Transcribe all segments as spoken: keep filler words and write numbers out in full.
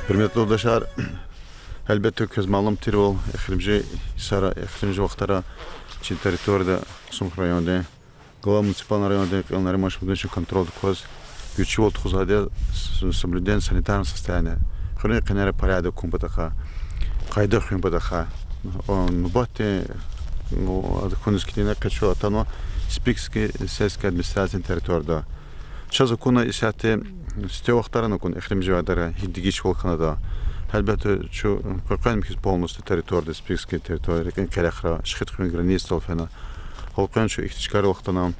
Гьуьрметлу юлдашар, гьелбетда, квез малум тирвал, эхиримжи йисара, эхиримжи вахтара чи территорияда, Кьасумхуьруьн райондин, глава муниципальный райондин кьил Нариман Шамсудиновичан контролда кваз, вичивал тухузвайди я с-, соблюдение санитарного состояния. Хуьруьн къенера порядок хьун патахъай, къайда хуьн патахъай. О, нубатдин, о, хьуниз килигна къе чун атанва Спикский сельский администрациядин территорияда. Чаз акуна исятда сифте вахтара акуна, эхиримжи вахтара, гьи дегишвал хьанатӀа. Гьелбетда, чун къекъвен михьиз полностью территорияда, Спикский территория, рекьин къерехра, Шихидхуьруьн границадал фена. Гьелбетда, чун ихьтин чкайрал хтана.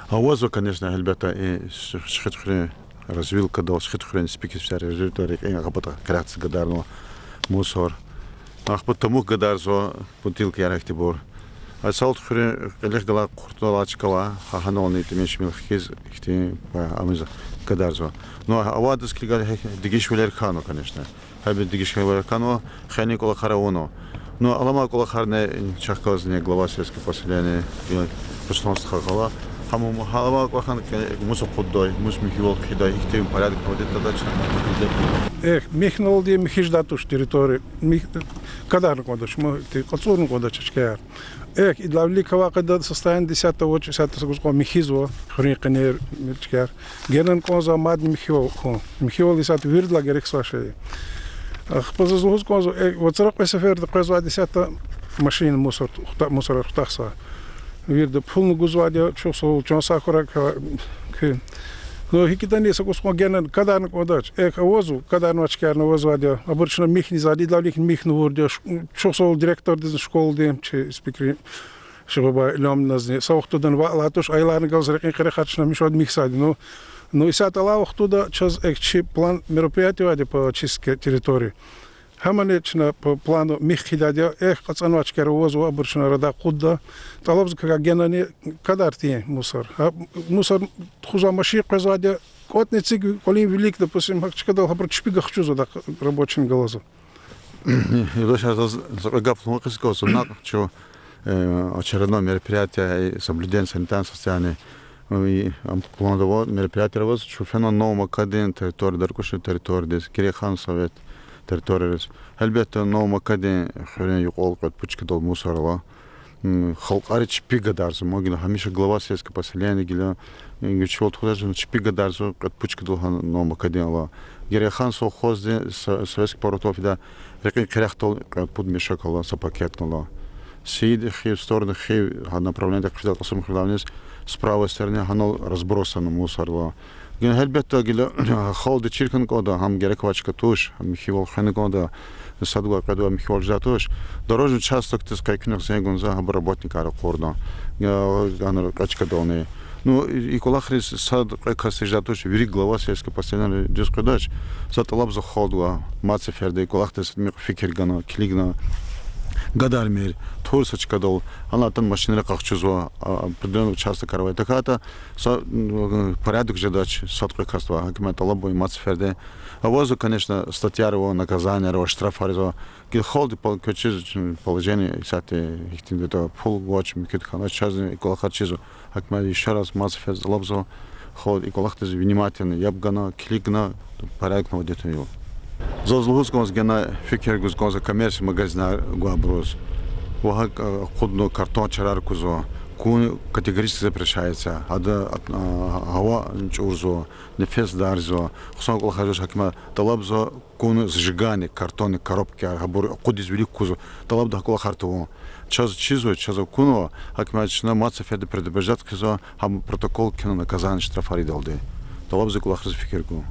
Авазва, конечно, гьелбетда, и Шихидхуьруьн развилкадал, Шихидхуьруьн, Спикский развилкадал рекьин агъа патахъай къерехдиз гадарнава мусор. Ахпа тамук гадарзава, бутылкаяр, гьахьтинбур. А Салтхуьруьн кьилихъ галай, Хъуртдал алай чка ава, гьа-, гьанални тӀимил-шимил хкиз, ихьтин, а, ам гадарзава. Ну, авайдаз килигайла, гьа, дегишвилер хьанва, конечно. Гьабур дегишвилер хьанва, хьайин кӀвалахар авунва. Ну, аламай кӀвалахарни чахъ галазни глава сельского поселения, э, Руслан стха гала. Гьам, гьа аламай кӀвалахар, э, мус акъуддай, мус михьивал хъийидай, ихьтин порядок наводить жедач. Эхь, михьнавалди михьиз жедай туш территория. Михь-, гадарна кӀандач, ма, ти кьацӀурна кӀандач чкаяр. Эхь, идалай вилик авай къайдада, состояние исятда авач, исятда са гуз кьван михьизва, хуьруьн къенер, чкаяр. Генани кӀанзава мад михьивал хьун. Михьивал исятда виридалай герек са шей я. Ахпа заз лугьуз кӀанзава, э, вацра кьве сеферда къвезвайди исятда машина мусор хта-, мусорар хутахзава. Вирида пулни гузвайди я, чухсагъул, чан сагъ хьурай куь. Ну, гьикӀ ятӀани са гуз кьван генани гадарна кӀандач. Эхь, авазва, гадарнавай чкаярни авазвайди я. Абур чна михьизвайди, идалай виликни михьнавурди я. Ш-, чухсагъул директордизни, школадин, чи спикердин, Шабаба Ильямовнадизни. Са вахтунда ваъ лагьай туш, аяларни галаз рекьин къерехар чна мишвад михьзавайди. Ну, ну, исятда алай вахтунда чаз эхь чи план мероприятий авайди по чистке территории. Гьамани чна по плану михь хъийидайди я, эхь, кьацӀанвай чкаяр авазва, абур чна радай акъудда. ТӀалабзава квекай генани гадарди мусор. Гьа, мусор тухузвай машин къвезвайди я, кӀватӀни эциг кӀвалин вилик, допустим, гьа чкадал гьабуру чпи гахчузва, адахъ рабочийни галазва. Юлдашар, заз са кьве гаф лугьун хьиз кӀанзава, накь чун, э, очередное мероприятие, э, соблюдение санитарного состояния, э, и, ам, планда ава, мероприятияр аваз, чун фена Новомакадин территория, Даркушин территориядиз, Герейхан совет территориядиз. Гьелбетда, Новомакадин хуьруьн юкьвал кьвед-пуд чкадал мусор ава. М, халкьари чпи гадарзава, ма гила гьамиша глава сельского поселения гила, э, вичивал тухузвач, чпи гадарзава, кьвед-пуд чкадал гьа Новомакадин ала. Герейхан совхоздин, со-, советский поворот фида, рекьин къерехдал кьвед-пуд мешок ала, са пакетни ала. Сиид хуьр, сторону хуьр, гьа направлениеда хъфида Кьасумхуьрдални, с правой стороны гьанал разбросано мусор ала. Гила гьелбетда, гила халкьди чир хьана кӀанда, гьам герек авай чка туш, гьам михьивал хвена кӀанда, сад гвай, кьвед гвай михьивал жедай туш. Дорожный участокдиз къе куьнихъ зенг гун за, гьабур работникар ракъурна. Гьанра кьве чкадални. Ну, и, и кӀвалахриз сад-кьве касдиз жедай туш, вири глава сельского поселения дуьз къведач. За тӀалабзава халкьдивай, мад сеферда и кӀвалахдиз михъ фикир гана, килигна, гадармир, тур са чкадал, гьана атана машинрин къахчузва, а, определённый участокар авай. ТахьайтӀа са, м, порядок жедач, сад-кьве касдивай, гьакимат тӀалабзава мад сеферда. Авазва, конечно, статьяр ава, наказанияр ава, штрафар ийизва. Гила халкьди пол-, квез чиз, м, положение исятда гьихьтинди я, пул гвач, муькуьд хьанач, чазни и кӀвалахар чизва. Гьакимат ещё раз мад сеферда тӀалабзава, халкьди и кӀвалахдиз внимательно яб гана, килигна, порядок наводить авун. Заз лугьуз кӀанзава, гена фикир гуз кӀанзава коммерческий магазинар гвайбуруз. Ва гьакӀ, а, акъудна картон чарар кузва. Кун категорически запрещается. Гьада, а, гьава чӀурзава, нефес дарзава. Хъсан кӀвалахар жедач, гьакимат тӀалабзава кун сжигание картонный коробкаяр, гьабур акъудиз вилик кузва. ТӀалабда гьа кӀвалахар тавун. Чаз чизва, чаз акунва, гьакимат чна мад сеферда предупреждать хъийизва, гьам протокол кхьена, наказание, штрафар ийидалди. ТӀалабзава и кӀвалахриз фикир гун.